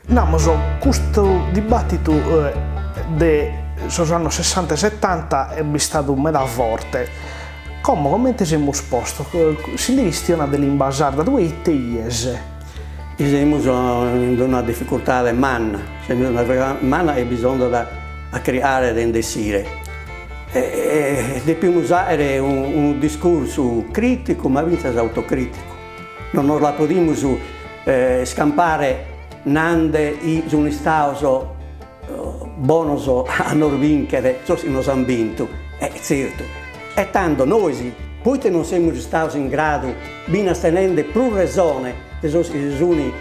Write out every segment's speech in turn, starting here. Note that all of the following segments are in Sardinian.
Namos, custu dibattitu de sos annos sessanta e setanta est bistadu meda forte. Como comente semus postos? Si nde chistionat de limba sarda, tue ite 'ies? Semus in una dificultade manna, semus in una dificultade manna e bisonzat a chircare de nd'essire. E depimus àere unu discursu crìticu ma fintzas autocrìticu. Non nos la podimus iscampare nande chi sun istados bonos a nos bìnchere sos chi nos an bintu, e tzertu. E tando nois poite non semus istados in gradu, binas tenende prus resone de sos chi si sun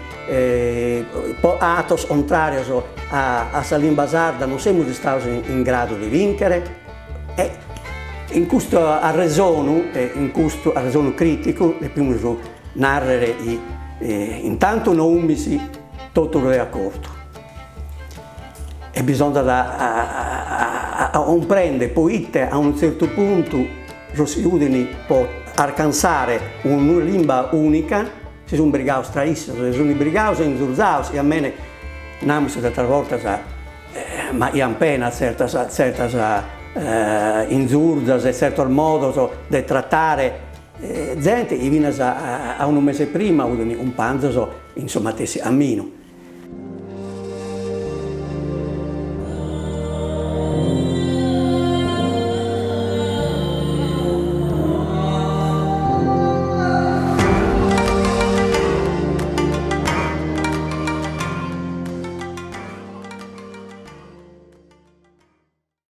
atos contràrios a sa limba sarda, non semus istados in gradu de bìnchere? E in custu arresonu, in custu arresonu crìticu, depimus nàrrere chi intantu no 'umis totus de acordu. E bisonzat a a cumprender poite a unu tzertu puntu sos chi 'udin po arcansare una limba unica si sun brigados tra issos, si sun brigados e inzurzados e a mene namus tzertas bortas ma 'ian pena tzertas tzertas inzurzas e tzertos modos de tratare zente chi finas a unu mese prima 'udin cumpanzos in su matessi caminu.